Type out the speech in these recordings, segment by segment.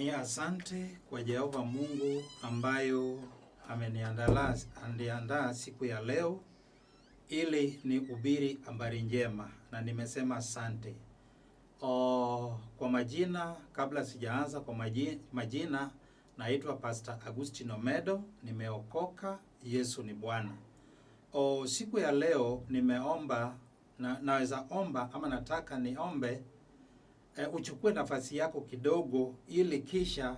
Ni asante kwa Jehova Mungu ambayo ameniandaa siku ya leo ili nihubiri habari njema, na nimesema asante. Kwa majina, kabla sijaanza kwa majina, naitwa Pastor Augustine Omedo, nimeokoka, Yesu ni Bwana. Siku ya leo nimeomba na, naweza omba ama nataka niombe uchukue nafasi yako kidogo, ili kisha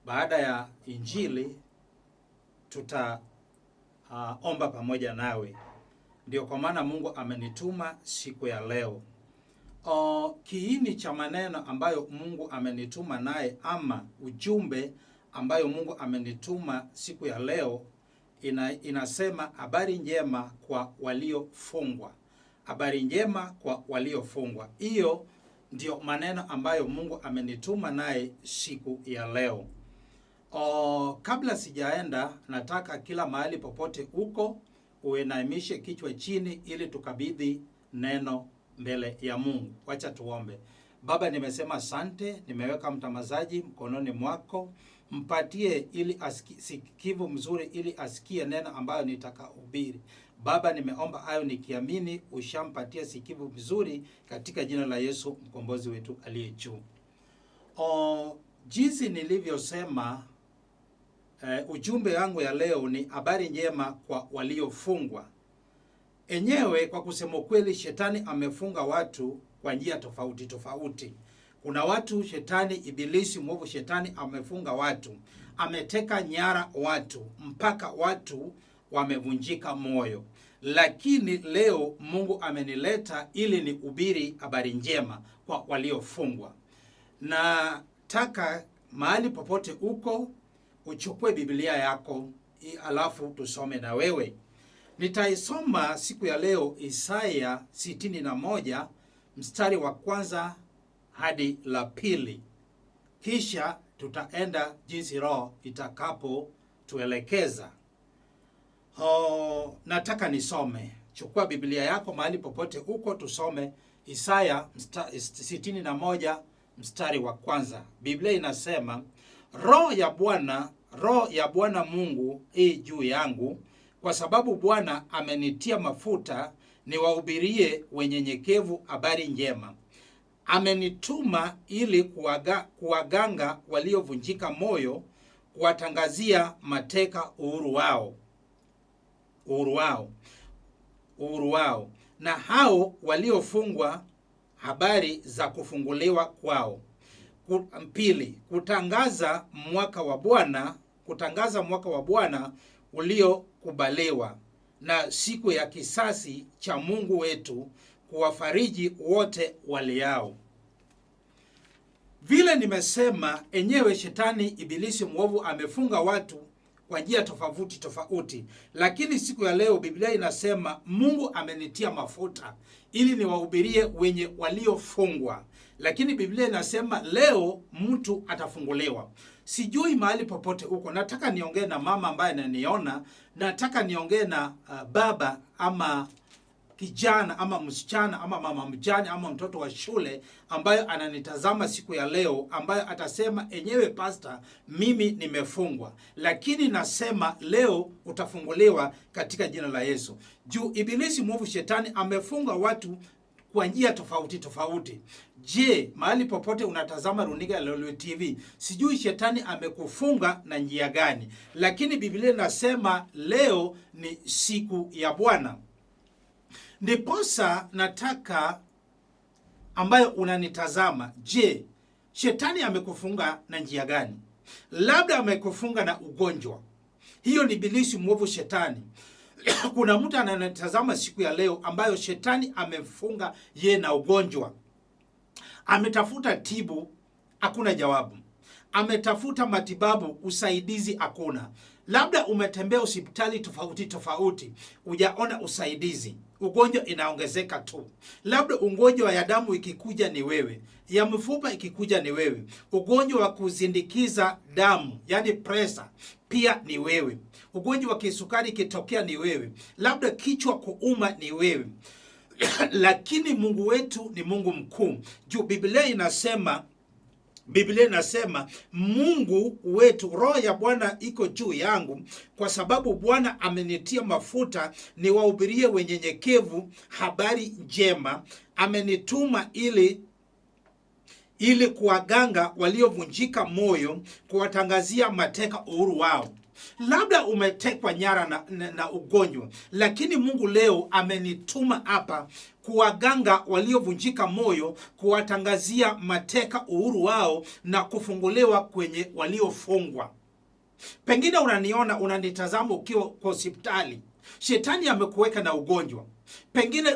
baada ya injili tuta omba pamoja nawe. Ndio kwa maana Mungu amenituma siku ya leo. Kiini cha maneno ambayo Mungu amenituma naye ama ujumbe ambayo Mungu amenituma siku ya leo inasema habari njema kwa waliofungwa. Habari njema kwa waliofungwa. Hiyo ndio maneno ambayo Mungu amenituma naye siku ya leo. Kabla sijaenda, nataka kila mahali popote uko uinamishe kichwa chini ili tukabidhi neno mbele ya Mungu. Wacha tuombe. Baba, nimesema asante, nimeweka mtamazaji mkononi mwako, mpatie ili sikivu mzuri ili asikie neno ambayo nitakahubiri. Baba, nimeomba hayo nikiamini ushampatia sikivu mzuri katika jina la Yesu mkombozi wetu aliye juu. Jinsi nilivyosema, ujumbe wangu ya leo ni habari njema kwa waliofungwa. Enyewe kwa kusema kweli, shetani amefunga watu kwa njia tofauti tofauti. Kuna watu shetani, ibilisi mwovu, shetani amefunga watu, ameteka nyara watu mpaka watu wamevunjika moyo. Lakini leo Mungu amenileta ili nihubiri habari njema kwa waliofungwa. Nataka mahali popote uko uchukue Biblia yako alafu tusome na wewe. Nitaisoma siku ya leo Isaya 61 mstari wa kwanza hadi la pili. Kisha tutaenda jinsi Roho itakapotuelekeza. Nataka nisome. Chukua Biblia yako mahali popote uko tusome Isaya 61 mstari wa kwanza. Biblia inasema, Roho ya Bwana, Roho ya Bwana Mungu i juu yangu, kwa sababu Bwana amenitia mafuta niwahubirie wenyenyekevu habari njema. Amenituma ili kuwaganga waliovunjika moyo, kuwatangazia mateka uhuru wao. Uhuru wao. Uhuru wao. Na hao waliofungwa habari za kufunguliwa kwao. Pili, kutangaza mwaka wa Bwana, kutangaza mwaka wa Bwana uliokubaliwa na siku ya kisasi cha Mungu wetu, kuwafariji wote waliao. Vile nimesema enyewe, shetani ibilisi mwovu amefunga watu kwa njia tofauti tofauti, lakini siku ya leo Biblia inasema Mungu amenitia mafuta ili niwahubirie wenye waliofungwa. Lakini Biblia inasema leo mtu atafunguliwa. Sijui mahali popote uko, nataka niongee na mama ambaye ananiona, nataka niongee na baba ama kijana ama msichana ama mama mjane ama mtoto wa shule ambayo ananitazama siku ya leo, ambayo atasema enyewe pastor, mimi nimefungwa. Lakini nasema leo utafunguliwa katika jina la Yesu. Juu ibilisi mwovu shetani amefunga watu kwa njia tofauti tofauti. Je, mahali popote unatazama runinga ya Lolwe TV, sijui shetani amekufunga na njia gani, lakini Biblia inasema leo ni siku ya Bwana. Ndiposa nataka ambayo unanitazama, je, shetani amekufunga na njia gani? Labda amekufunga na ugonjwa. Hiyo ni ibilisi mwovu shetani. Kuna mtu ananitazama siku ya leo ambayo shetani amefunga ye na ugonjwa. Ametafuta tibu, hakuna jawabu. Ametafuta matibabu, usaidizi hakuna. Labda umetembea hospitali tofauti tofauti, hujaona usaidizi. Ugonjwa inaongezeka tu. Labda ugonjwa ya damu ikikuja ni wewe, ya mfupa ikikuja ni wewe, ugonjwa wa kuzindikiza damu yani pressure pia ni wewe, ugonjwa wa kisukari ikitokea ni wewe, labda kichwa kuuma ni wewe. Lakini Mungu wetu ni Mungu mkuu. Juu Biblia inasema Biblia inasema Mungu wetu, roho ya Bwana iko juu yangu, kwa sababu Bwana amenitia mafuta niwahubirie wenyenyekevu habari njema, amenituma ili kuwaganga waliovunjika moyo, kuwatangazia mateka uhuru wao. Labda umetekwa nyara na ugonjwa, lakini Mungu leo amenituma hapa kuwaganga waliovunjika moyo, kuwatangazia mateka uhuru wao na kufunguliwa kwenye waliofungwa. Pengine unaniona, unanitazama ukiwa kwa hospitali, shetani amekuweka na ugonjwa. Pengine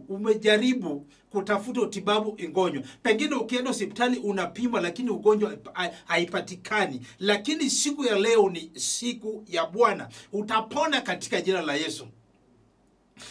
umejaribu kutafuta utibabu ingonjwa. Pengine ukienda hospitali unapimwa, lakini ugonjwa haipatikani. Lakini siku ya leo ni siku ya Bwana, utapona katika jina la Yesu.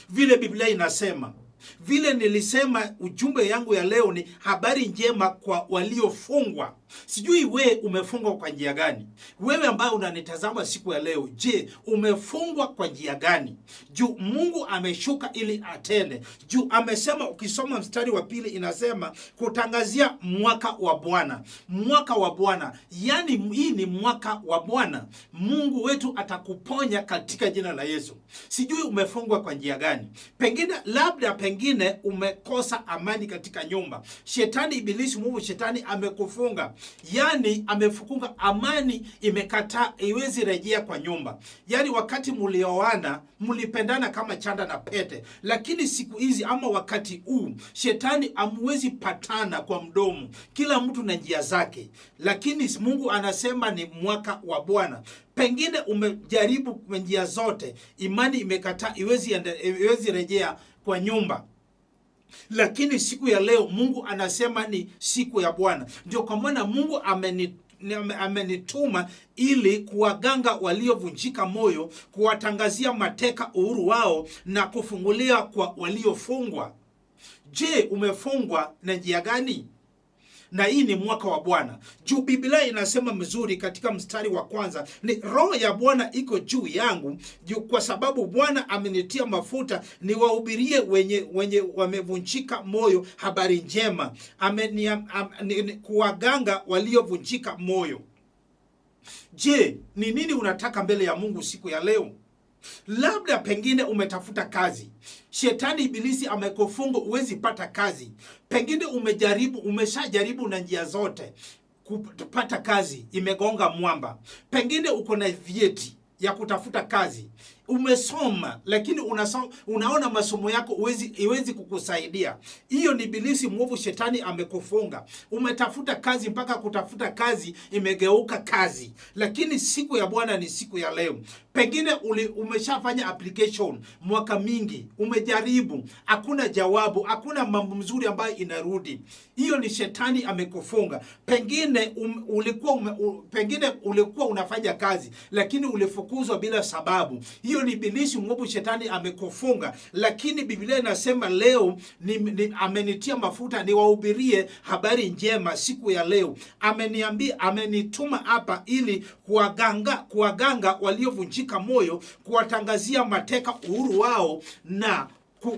Vile Biblia inasema, vile nilisema, ujumbe yangu ya leo ni habari njema kwa waliofungwa. Sijui we umefungwa kwa njia gani? Wewe ambaye unanitazama siku ya leo, je, umefungwa kwa njia gani? Juu Mungu ameshuka ili atende. Juu amesema, ukisoma mstari wa 2 inasema kutangazia mwaka wa Bwana. Mwaka wa Bwana, yani hii ni mwaka wa Bwana. Mungu wetu atakuponya katika jina la Yesu. Sijui umefungwa kwa njia gani? Pengine labda pengine umekosa amani katika nyumba. Shetani, ibilisi, Mungu shetani amekufunga. Yani amefukunga, amani imekataa, iwezi rejea kwa nyumba. Yani wakati mlioana mlipendana kama chanda na pete, lakini siku hizi ama wakati huu shetani amwezi patana kwa mdomo, kila mtu na njia zake, lakini Mungu anasema ni mwaka wa Bwana. Pengine umejaribu kwa njia zote, imani imekataa, iwezi rejea kwa nyumba. Lakini siku ya leo Mungu anasema ni siku ya Bwana. Ndio kwa maana Mungu amenituma ili kuwaganga waliovunjika moyo, kuwatangazia mateka uhuru wao na kufungulia kwa waliofungwa. Je, umefungwa na njia gani? Na hii ni mwaka wa Bwana. Juu Biblia inasema mzuri katika mstari wa 1, ni roho ya Bwana iko juu yangu, juu kwa sababu Bwana amenitia mafuta niwahubirie wenye wamevunjika moyo habari njema, kuwaganga waliovunjika moyo. Je, ni nini unataka mbele ya Mungu siku ya leo? Labda pengine umetafuta kazi, shetani ibilisi amekufunga, huwezi pata kazi. Pengine umeshajaribu na njia zote kupata kazi, imegonga mwamba. Pengine uko na vyeti ya kutafuta kazi, umesoma, lakini unaona masomo yako iwezi kukusaidia. Hiyo ni ibilisi mwovu, shetani amekufunga. Umetafuta kazi mpaka kutafuta kazi imegeuka kazi, lakini siku ya Bwana ni siku ya leo. Pengine umeshafanya application mwaka mingi, umejaribu, hakuna jawabu, hakuna mambo mzuri ambayo inarudi. Hiyo ni shetani amekufunga. Pengine pengine ulikuwa unafanya kazi lakini ulifukuzwa bila sababu. Hiyo ni ibilisi mwovu, shetani amekufunga. Lakini Biblia inasema leo amenitia mafuta niwahubirie habari njema siku ya leo. Ameniambia, amenituma hapa ili kuwaganga waliovunjika moyo, kuwatangazia mateka uhuru wao na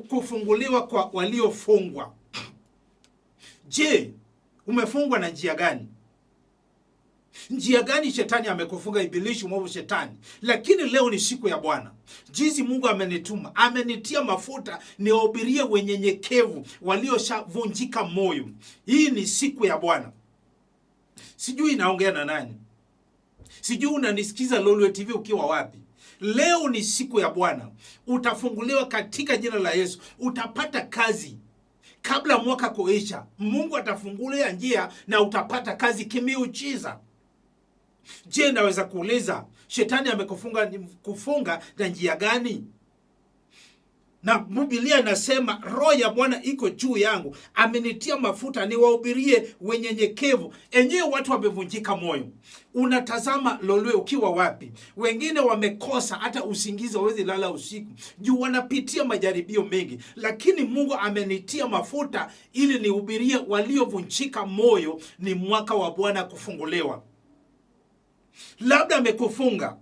kufunguliwa kwa waliofungwa. Je, umefungwa na njia gani? Njia gani shetani amekufunga, ibilisi mwovu shetani? Lakini leo ni siku ya Bwana. Jinsi Mungu amenituma, amenitia mafuta niwahubirie wenyenyekevu walioshavunjika moyo. Hii ni siku ya Bwana. Sijui naongea na nani? Sijui unanisikiza Lolwe TV ukiwa wapi? Leo ni siku ya Bwana. Utafunguliwa katika jina la Yesu. Utapata kazi kabla mwaka kuisha. Mungu atafungulia njia na utapata kazi kimiujiza. Je, naweza kuuliza shetani amekufunga kufunga na njia gani? Na Biblia inasema roho ya Bwana iko juu yangu, amenitia mafuta niwahubirie wenyenyekevu. Enyewe watu wamevunjika moyo. Unatazama Lolwe ukiwa wapi? Wengine wamekosa hata usingizi, hawezi lala usiku juu wanapitia majaribio mengi, lakini Mungu amenitia mafuta ili nihubirie waliovunjika moyo. Ni mwaka wa Bwana kufunguliwa. Labda amekufunga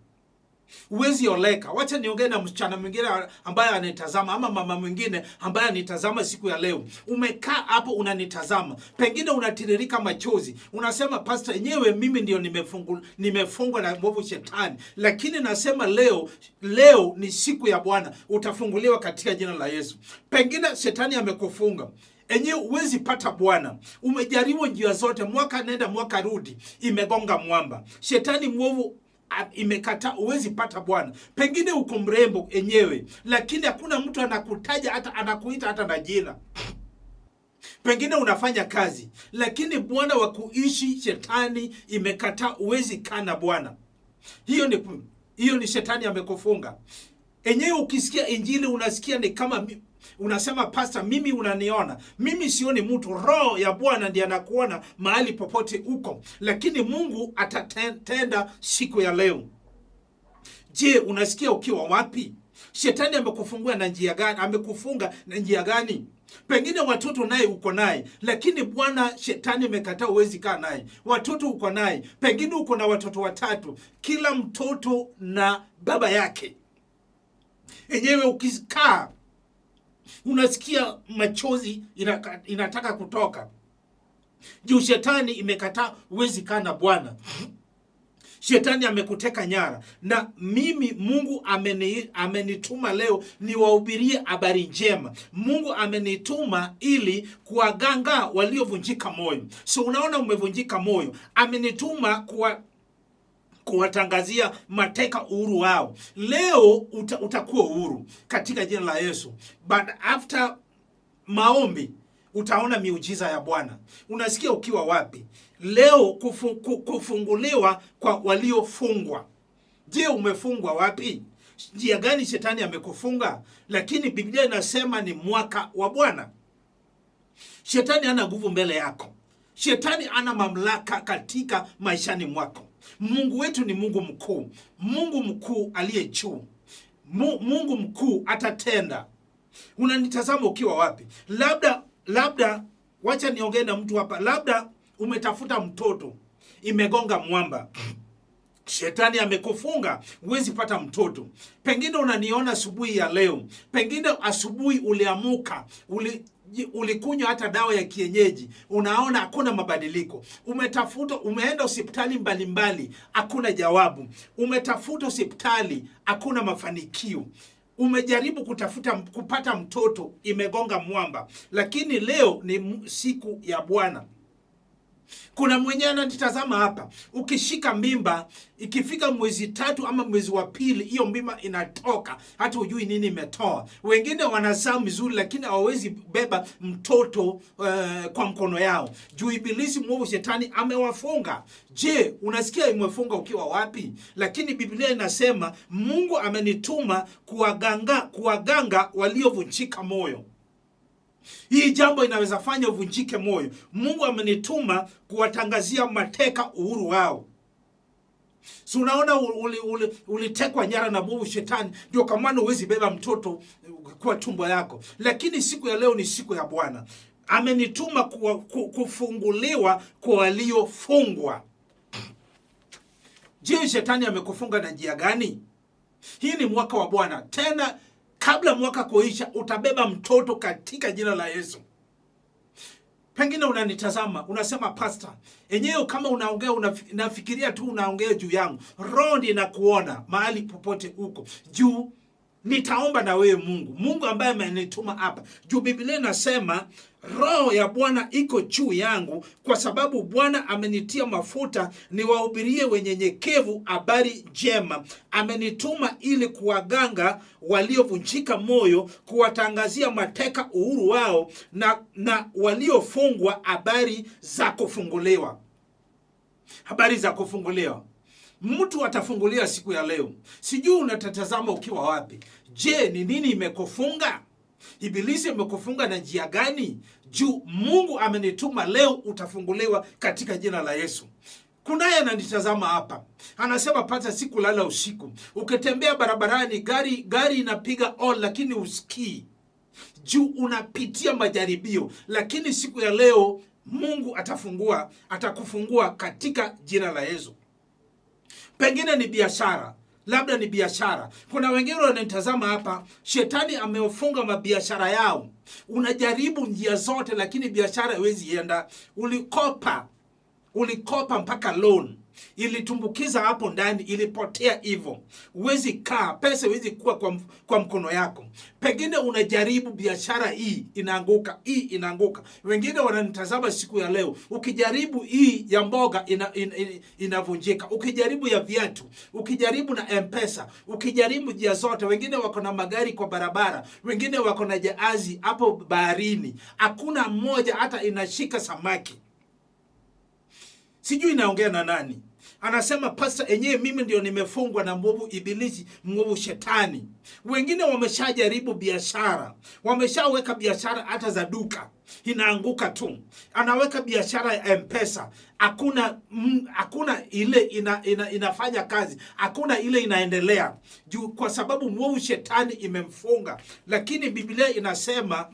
Huwezi oleka. Wacha niongee na msichana mwingine ambaye anitazama ama mama mwingine ambaye anitazama siku ya leo. Umekaa hapo unanitazama, pengine unatiririka machozi, unasema pastor, yenyewe mimi ndio nimefungwa na mwovu shetani, lakini nasema leo, leo ni siku ya Bwana, utafunguliwa katika jina la Yesu. Pengine shetani amekufunga enyewe, huwezi pata Bwana. Umejaribu njia zote, mwaka nenda mwaka rudi, imegonga mwamba. Shetani mwovu imekataa, huwezi pata Bwana. Pengine uko mrembo enyewe, lakini hakuna mtu anakutaja hata anakuita hata na jina. Pengine unafanya kazi, lakini Bwana wa kuishi shetani imekataa, huwezi kaa na Bwana. Hiyo ni shetani amekufunga. Enyewe ukisikia injili unasikia ni kama unasema pastor, mimi unaniona, mimi sioni mtu. Roho ya Bwana ndiye anakuona mahali popote uko, lakini Mungu atatenda siku ya leo. Je, unasikia ukiwa wapi? Shetani amekufungua na njia gani? Amekufunga na njia gani? Pengine watoto naye uko naye, lakini Bwana shetani amekataa, huwezi kaa naye. Watoto uko naye, pengine uko na watoto watatu, kila mtoto na baba yake. Enyewe ukikaa unasikia machozi inataka kutoka juu shetani imekataa, huwezi kaa na Bwana. Shetani amekuteka nyara, na mimi Mungu amenituma leo niwahubirie habari njema. Mungu amenituma ili kuwaganga waliovunjika moyo. So unaona umevunjika moyo, amenituma kuwatangazia mateka uhuru wao. Leo utakuwa uhuru katika jina la Yesu. But after maombi utaona miujiza ya Bwana. Unasikia ukiwa wapi leo? Kufunguliwa kwa waliofungwa. Je, umefungwa wapi? Njia gani shetani amekufunga? Lakini Biblia inasema ni mwaka wa Bwana. Shetani hana nguvu mbele yako. Shetani hana mamlaka katika maishani mwako. Mungu wetu ni Mungu mkuu, Mungu mkuu aliye juu. Mungu mkuu atatenda. Unanitazama ukiwa wapi? Labda wacha niongee na mtu hapa. Labda umetafuta mtoto, imegonga mwamba. Shetani amekufunga, huwezi pata mtoto. Pengine unaniona asubuhi ya leo, pengine asubuhi uliamuka, ulikunywa hata dawa ya kienyeji, unaona hakuna mabadiliko. Umetafuta, umeenda hospitali mbalimbali, hakuna jawabu. Umetafuta hospitali, hakuna mafanikio. Umejaribu kutafuta kupata mtoto, imegonga mwamba. Lakini leo ni siku ya Bwana. Kuna mwenye ananitazama hapa, ukishika mimba ikifika mwezi 3 ama mwezi wa 2, hiyo mimba inatoka, hata hujui nini imetoa. Wengine wanazaa mzuri, lakini hawawezi beba mtoto kwa mkono yao juu ibilisi mwovu shetani amewafunga. Je, unasikia imefunga ukiwa wapi? Lakini Biblia inasema Mungu amenituma kuwaganga waliovunjika moyo. Hii jambo inaweza fanya uvunjike moyo. Mungu amenituma kuwatangazia mateka uhuru wao. So unaona ulitekwa nyara na mwovu shetani, ndio kwa maana huwezi beba mtoto kwa tumbo yako. Lakini siku ya leo ni siku ya Bwana. Amenituma kufunguliwa kwa waliofungwa. Je, shetani amekufunga na njia gani? Hii ni mwaka wa Bwana. Tena kabla mwaka kuisha utabeba mtoto katika jina la Yesu. Pengine unanitazama unasema pastor, enyewe kama unaongea nafikiria tu unaongea juu yangu. Roho ndiye inakuona mahali popote uko. Juu nitaomba na wewe Mungu. Mungu ambaye amenituma hapa. Juu Biblia inasema Roho ya Bwana iko juu yangu kwa sababu Bwana amenitia mafuta niwahubirie wenyenyekevu habari njema. Amenituma ili kuwaganga waliovunjika moyo, kuwatangazia mateka uhuru wao na waliofungwa habari za kufunguliwa. Habari za kufunguliwa. Mtu atafungulia siku ya leo. Sijui unatatazama ukiwa wapi. Je, ni nini imekufunga? Ibilisi amekufunga na njia gani? Juu Mungu amenituma leo utafunguliwa katika jina la Yesu. Kunaye ananitazama hapa. Anasema pata siku lala usiku. Ukitembea barabarani gari inapiga all lakini usikii. Juu unapitia majaribio, lakini siku ya leo Mungu atakufungua katika jina la Yesu. Pengine ni biashara. Labda ni biashara. Kuna wengine wananitazama hapa, shetani amefunga mabiashara yao. Unajaribu njia zote, lakini biashara haiwezi enda. Ulikopa mpaka loan ilitumbukiza hapo ndani, ilipotea hivyo. Huwezi kaa, pesa huwezi kuwa kwa mkono yako. Pengine unajaribu biashara hii inaanguka, hii inaanguka. Wengine wananitazama siku ya leo, ukijaribu hii ya mboga inavunjika, ukijaribu ya viatu, ukijaribu na M-Pesa, ukijaribu njia zote. Wengine wako na magari kwa barabara, wengine wako na jahazi hapo baharini, hakuna mmoja hata inashika samaki. Sijui naongea na nani. Anasema pasta, enyewe mimi ndio nimefungwa na mwovu ibilisi, mwovu shetani. Wengine wameshajaribu biashara, wameshaweka biashara hata za duka, inaanguka tu. Anaweka biashara ya M-Pesa, hakuna ile inafanya kazi, hakuna ile inaendelea juu, kwa sababu mwovu shetani imemfunga. Lakini Biblia inasema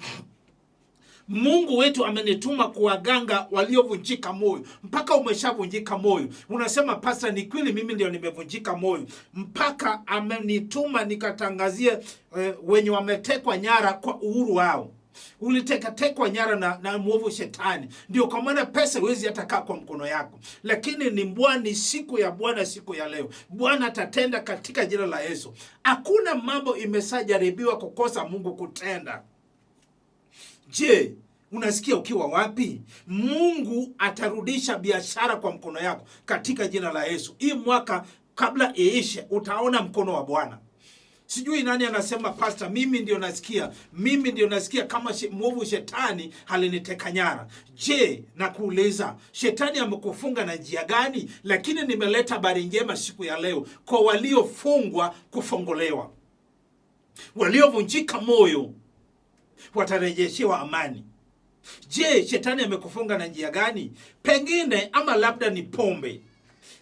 Mungu wetu amenituma kuwaganga waliovunjika moyo. Mpaka umeshavunjika moyo, unasema pasta, ni kweli mimi ndio nimevunjika moyo. Mpaka amenituma nikatangazie wenye wametekwa nyara kwa uhuru wao. Ulitekatekwa nyara na mwovu shetani, ndio kwa maana pesa huwezi hata kaa kwa mkono yako. Lakini ni Bwana, siku ya Bwana, siku ya leo Bwana atatenda katika jina la Yesu. Hakuna mambo imeshajaribiwa kukosa Mungu kutenda. Je, unasikia ukiwa wapi? Mungu atarudisha biashara kwa mkono yako katika jina la Yesu. Hii mwaka kabla iishe utaona mkono wa Bwana. Sijui nani anasema pastor, mimi ndio nasikia, mimi ndio nasikia kama mwovu shetani aliniteka nyara. Je, nakuuliza, shetani amekufunga na njia gani? Lakini nimeleta habari njema siku ya leo kwa waliofungwa kufunguliwa, waliovunjika moyo watarejeshewa amani. Je, shetani amekufunga na njia gani? Pengine ama labda ni pombe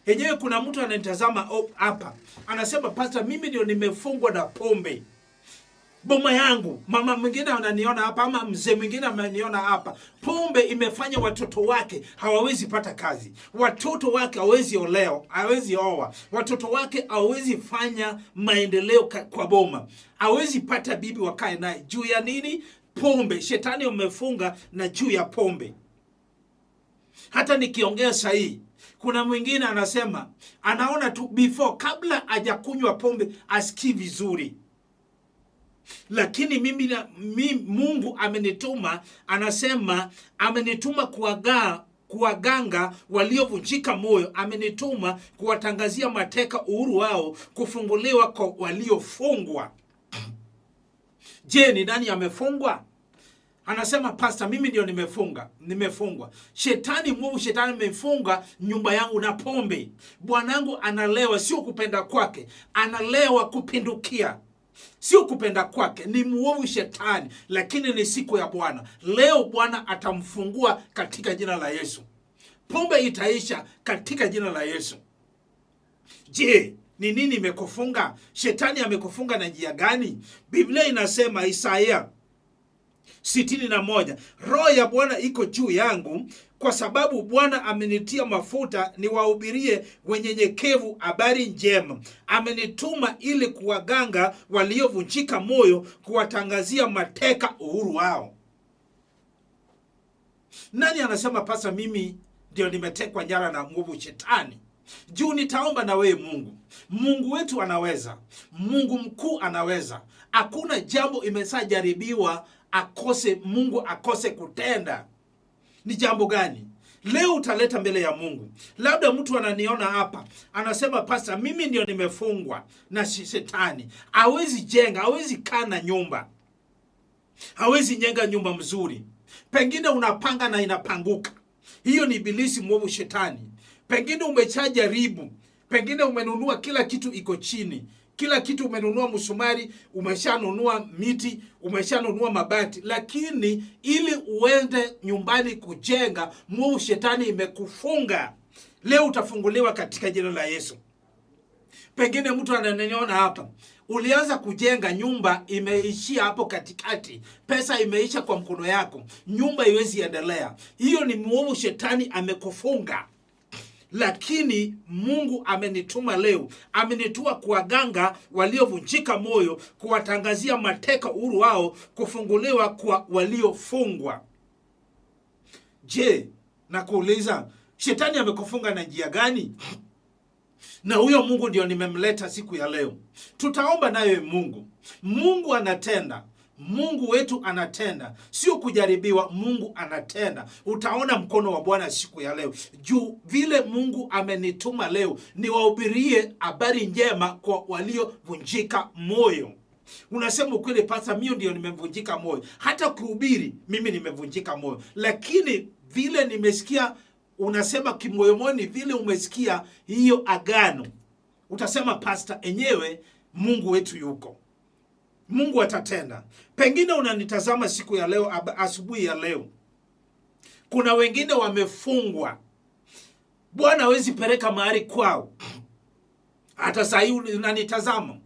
yenyewe. Kuna mtu ananitazama hapa anasema pastor, mimi ndio nimefungwa na pombe, boma yangu. Mama mwingine ananiona hapa ama mzee mwingine ananiona hapa, pombe imefanya watoto wake hawawezi pata kazi, watoto wake hawawezi olewa, hawawezi oa, watoto wake hawawezi fanya maendeleo kwa boma, hawezi pata bibi wakae naye. Juu ya nini? Pombe. Shetani umefunga na juu ya pombe. Hata nikiongea sahihi, kuna mwingine anasema anaona tu before, kabla hajakunywa pombe asikii vizuri. Lakini mimi Mungu amenituma, anasema amenituma kuwaganga waliovunjika moyo, amenituma kuwatangazia mateka uhuru wao, kufunguliwa kwa waliofungwa. Je, ni nani amefungwa? Anasema pastor, mimi ndio nimefungwa. Shetani mwovu, shetani amefunga nyumba yangu na pombe. Bwanangu analewa, sio kupenda kwake, analewa kupindukia. Sio kupenda kwake, ni mwovu shetani, lakini ni siku ya Bwana. Leo Bwana atamfungua katika jina la Yesu. Pombe itaisha katika jina la Yesu. Je, ni nini imekufunga? Shetani amekufunga na njia gani? Biblia inasema Isaya 61, Roho ya Bwana iko juu yangu kwa sababu Bwana amenitia mafuta niwahubirie wenyenyekevu habari njema. Amenituma ili kuwaganga waliovunjika moyo, kuwatangazia mateka uhuru wao. Nani anasema pasa, mimi ndio nimetekwa nyara na nguvu shetani? Juu nitaomba na wewe Mungu. Mungu wetu anaweza. Mungu mkuu anaweza. Hakuna jambo imeshajaribiwa akose Mungu akose kutenda. Ni jambo gani leo utaleta mbele ya Mungu? Labda mtu ananiona hapa anasema pastor, mimi ndio nimefungwa na shetani. Hawezi jenga, hawezi kaa na nyumba, hawezi jenga nyumba mzuri. Pengine unapanga na inapanguka. Hiyo ni ibilisi mwovu shetani. Pengine umeshajaribu, pengine umenunua kila kitu iko chini, kila kitu umenunua, msumari umeshanunua, miti umeshanunua, mabati, lakini ili uende nyumbani kujenga, mwovu shetani imekufunga. Leo utafunguliwa katika jina la Yesu. Pengine mtu ananiona hapa, ulianza kujenga nyumba, imeishia hapo katikati, pesa imeisha kwa mkono yako, nyumba iwezi endelea. Hiyo ni mwovu shetani amekufunga. Lakini Mungu amenituma leo, amenitua kuwaganga waliovunjika moyo, kuwatangazia mateka uhuru wao, kufunguliwa kwa waliofungwa. Je, nakuuliza, shetani amekufunga na njia gani? Na huyo Mungu ndio nimemleta siku ya leo. Tutaomba naye Mungu. Mungu anatenda. Mungu wetu anatenda, sio kujaribiwa. Mungu anatenda. Utaona mkono wa Bwana siku ya leo, juu vile Mungu amenituma leo niwahubirie habari njema kwa waliovunjika moyo. Unasema ukweli, pasta, mimi ndio nimevunjika moyo. Hata kuhubiri mimi nimevunjika moyo, lakini vile nimesikia unasema kimoyomoni, vile umesikia hiyo agano, utasema pasta, enyewe Mungu wetu yuko, Mungu atatenda. Pengine unanitazama siku ya leo, asubuhi ya leo, kuna wengine wamefungwa, Bwana hawezi peleka mahali kwao. Hata saa hii unanitazama,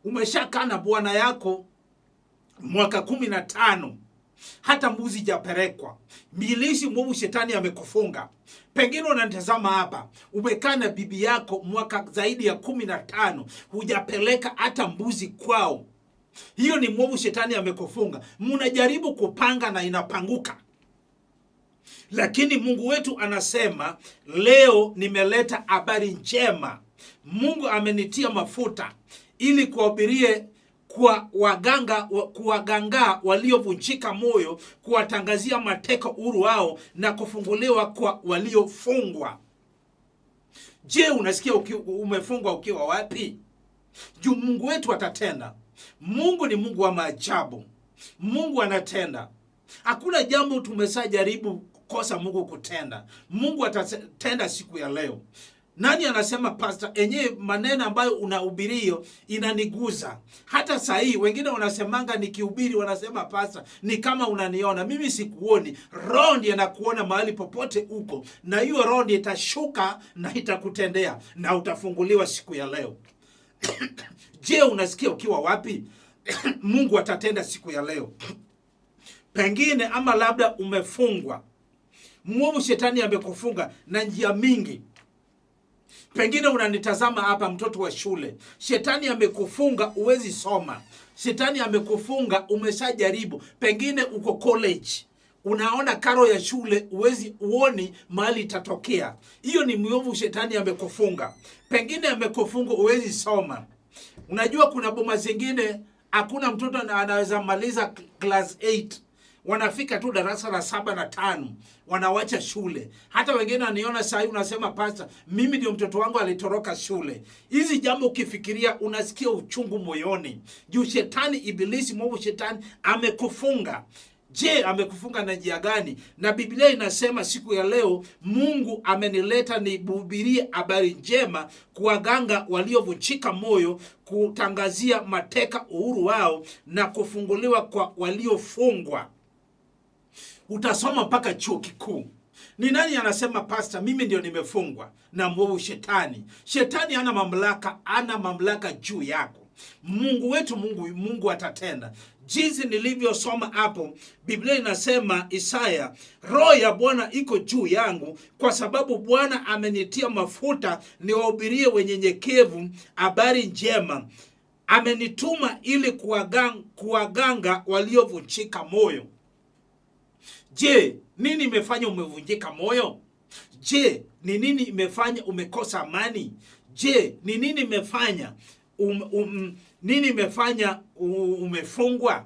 umeshakaa na bwana yako mwaka 15, hata mbuzi japelekwa. Milisi mwovu shetani amekufunga. Pengine unanitazama hapa, umekaa na bibi yako mwaka zaidi ya 15, hujapeleka hata mbuzi kwao. Hiyo ni mwovu shetani amekufunga. Mnajaribu kupanga na inapanguka. Lakini Mungu wetu anasema leo nimeleta habari njema. Mungu amenitia mafuta ili kuwahubirie kwa waganga, kuwaganga waliovunjika moyo, kuwatangazia mateka uhuru wao na kufunguliwa kwa waliofungwa. Je, unasikia umefungwa ukiwa wapi? Juu Mungu wetu atatenda. Mungu ni Mungu wa maajabu. Mungu anatenda. Hakuna jambo tumeshajaribu kukosa Mungu kutenda. Mungu atatenda siku ya leo. Nani anasema pastor, enyewe maneno ambayo unahubirio inaniguza. Hata saa hii wengine wanasemanga nikihubiri wanasema pastor ni kama unaniona. Mimi sikuoni. Roho ndiye anakuona mahali popote uko. Na hiyo roho ndiye itashuka na itakutendea na utafunguliwa siku ya leo. Je, unasikia ukiwa wapi? Mungu atatenda siku ya leo. Pengine ama labda umefungwa. Mwovu shetani amekufunga na njia mingi. Pengine unanitazama hapa, mtoto wa shule, shetani amekufunga huwezi soma. Shetani amekufunga, umeshajaribu. Pengine uko college, unaona karo ya shule huwezi, uoni mahali itatokea. Hiyo ni mwovu shetani amekufunga. Pengine amekufunga huwezi soma. Unajua kuna boma zingine hakuna mtoto anaweza maliza class 8. Wanafika tu darasa la 7 na 5, wanawacha shule. Hata wengine waniona saa hii unasema pastor, mimi ndio mtoto wangu alitoroka shule. Hizi jambo ukifikiria unasikia uchungu moyoni. Juu shetani ibilisi mwovu shetani amekufunga. Je, amekufunga na njia gani? Na Biblia inasema siku ya leo Mungu amenileta nihubirie habari njema kuwaganga waliovunjika moyo, kutangazia mateka uhuru wao na kufunguliwa kwa waliofungwa. Utasoma mpaka chuo kikuu. Ni nani anasema pastor, mimi ndio nimefungwa na mwovu shetani? Shetani hana mamlaka, hana mamlaka juu yako. Mungu wetu Mungu atatenda. Jinsi nilivyosoma hapo, Biblia inasema Isaya, roho ya Bwana iko juu yangu kwa sababu Bwana amenitia mafuta niwahubirie wenyenyekevu habari njema. Amenituma ili kuwaganga waliovunjika moyo. Je, nini imefanya umevunjika moyo? Je, ni nini imefanya umekosa amani? Je, ni nini imefanya nini imefanya umefungwa?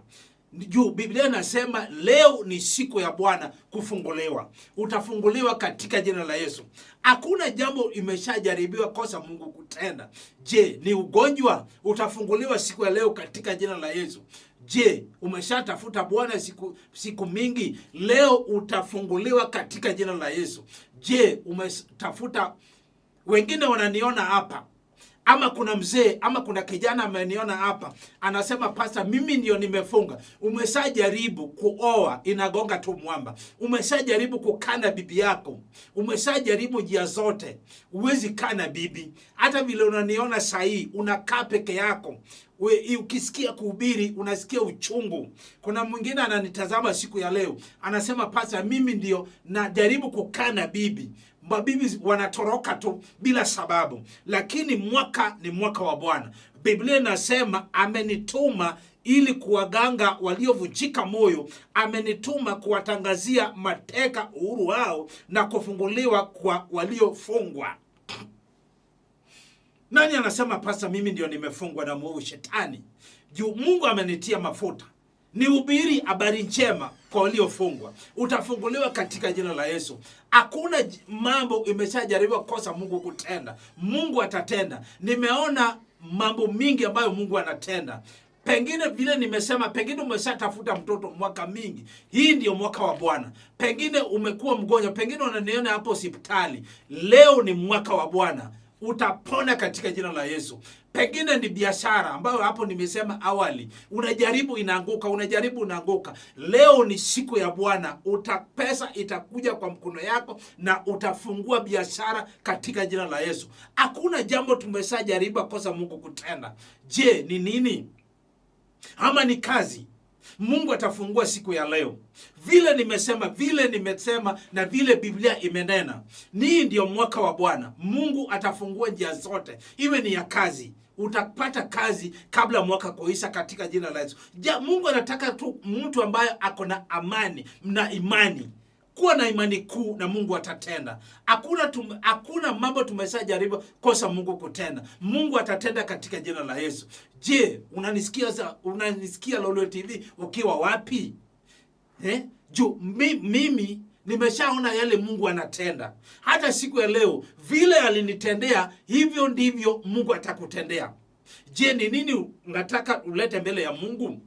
Juu Biblia inasema leo ni siku ya Bwana kufunguliwa. Utafunguliwa katika jina la Yesu. Hakuna jambo imeshajaribiwa kosa Mungu kutenda. Je, ni ugonjwa? Utafunguliwa siku ya leo katika jina la Yesu. Je, umeshatafuta Bwana siku mingi? Leo utafunguliwa katika jina la Yesu. Je, umetafuta? Wengine wananiona hapa, ama kuna mzee ama kuna kijana ameniona hapa anasema pastor, mimi ndio nimefunga. Umeshajaribu kuoa, inagonga tu mwamba. Umeshajaribu kukaa na bibi yako, umeshajaribu njia zote, huwezi kaa na bibi. Hata vile unaniona saa hii unakaa peke yako. Ukisikia kuhubiri unasikia uchungu. Kuna mwingine ananitazama siku ya leo anasema pastor, mimi ndio najaribu kukaa na bibi, Mabibi wanatoroka tu bila sababu, lakini mwaka ni mwaka wa Bwana. Biblia inasema amenituma ili kuwaganga waliovunjika moyo, amenituma kuwatangazia mateka uhuru wao na kufunguliwa kwa waliofungwa. Nani anasema pasta, mimi ndio nimefungwa na mwovu shetani? Juu Mungu amenitia mafuta nihubiri habari njema kwa waliofungwa. Utafunguliwa katika jina la Yesu. Hakuna mambo imeshajaribiwa kosa Mungu kutenda, Mungu atatenda. Nimeona mambo mingi ambayo Mungu anatenda. Pengine vile nimesema, pengine umeshatafuta mtoto mwaka mingi, hii ndio mwaka wa Bwana. Pengine umekuwa mgonjwa, pengine unaniona hapo hospitali, leo ni mwaka wa Bwana, utapona katika jina la Yesu. Pengine ni biashara ambayo hapo nimesema awali, unajaribu inaanguka, unajaribu inaanguka. Leo ni siku ya Bwana, pesa itakuja kwa mkono yako na utafungua biashara katika jina la Yesu. Hakuna jambo tumeshajaribu kosa Mungu kutenda. Je, ni nini? Ama ni kazi? Mungu atafungua siku ya leo. Vile nimesema, vile nimesema na vile Biblia imenena, nii ndio mwaka wa Bwana. Mungu atafungua njia zote, iwe ni ya kazi, utapata kazi kabla mwaka kuisha katika jina la Yesu. Ja, Mungu anataka tu mtu ambaye ako na amani na imani. Kuwa na imani kuu na Mungu atatenda. Hakuna mambo tumeshajaribu kosa Mungu kutenda. Mungu atatenda katika jina la Yesu. Je, unanisikia Lolwe TV ukiwa wapi? Juu mimi nimeshaona yale Mungu anatenda. Hata siku ya leo vile alinitendea, hivyo ndivyo Mungu atakutendea. Je, ni nini unataka ulete mbele ya Mungu?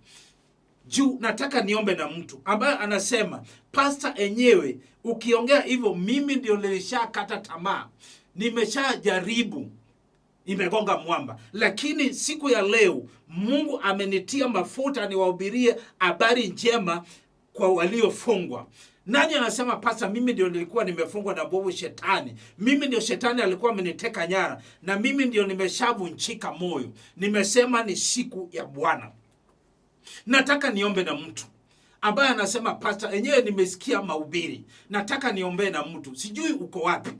Juu nataka niombe na mtu ambaye anasema pasta, enyewe ukiongea hivyo mimi ndio nilishakata tamaa, nimeshajaribu, imegonga mwamba, lakini siku ya leo Mungu amenitia mafuta niwahubirie habari njema kwa waliofungwa. Nani anasema pasta, mimi ndio nilikuwa nimefungwa na bovu shetani, mimi ndio shetani alikuwa ameniteka nyara, na mimi ndio nimeshavunjika moyo, nimesema ni siku ya Bwana. Nataka niombe na mtu ambaye anasema pasta, enyewe nimesikia mahubiri, nataka niombe na mtu. Sijui uko wapi,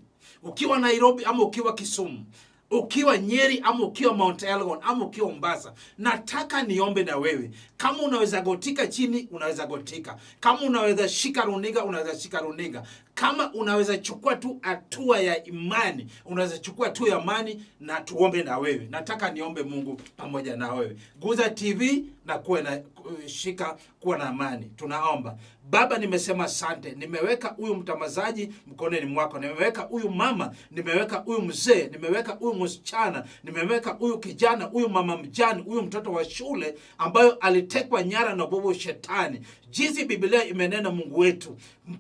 ukiwa Nairobi ama ukiwa Kisumu, ukiwa Nyeri ama ukiwa Mount Elgon ama ukiwa Mombasa, nataka niombe na wewe. Kama unaweza gotika chini, unaweza gotika. Kama unaweza shika runinga, unaweza shika runinga. Kama unaweza chukua tu hatua ya imani, unaweza chukua hatua ya imani na tuombe na wewe. Nataka niombe Mungu pamoja na wewe. Guza TV na kuwe na shika, kuwa na amani. Tunaomba. Baba, nimesema asante. Nimeweka huyu mtamazaji mkononi mwako. Nimeweka huyu mama, nimeweka huyu mzee, nimeweka huyu msichana, nimeweka huyu kijana, huyu mama mjane, huyu mtoto wa shule ambayo alitekwa nyara na bobo shetani. Jinsi Biblia imenena, Mungu wetu,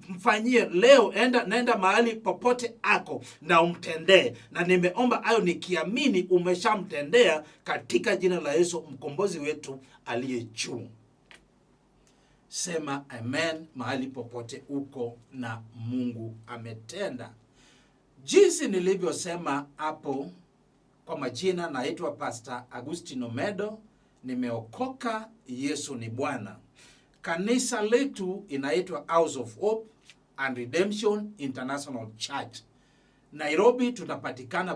mfanyie leo, nenda mahali popote ako na umtendee. Na nimeomba hayo nikiamini umeshamtendea katika jina la Yesu mkombozi wetu aliye juu. Sema amen mahali popote uko, na Mungu ametenda. Jinsi nilivyosema hapo, kwa majina naitwa Pastor Augustine Omedo, nimeokoka, Yesu ni Bwana. Kanisa letu inaitwa House of Hope and Redemption International Church. Nairobi tunapatikana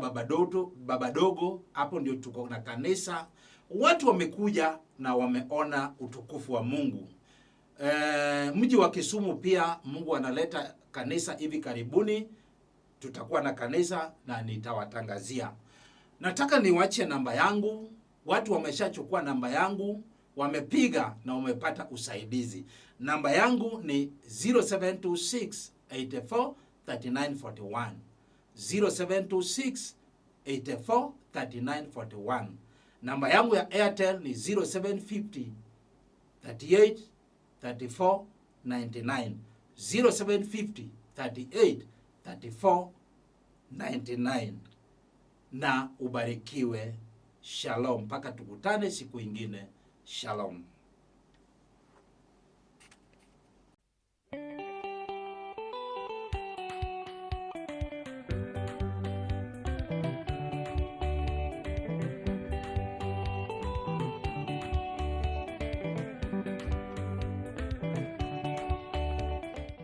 Babadogo, hapo ndio tuko na kanisa. Watu wamekuja na wameona utukufu wa Mungu. Mji wa Kisumu pia Mungu analeta kanisa hivi karibuni. Tutakuwa na kanisa na nitawatangazia. Nataka niwache namba yangu. Watu wameshachukua namba yangu, wamepiga na wamepata usaidizi. Namba yangu ni 0726 84 39 41. 0726 84 39 41. Namba yangu ya Airtel ni 0750 38 34 99. 0750 38 34 99. Na ubarikiwe. Shalom. Mpaka tukutane siku ingine. Shalom.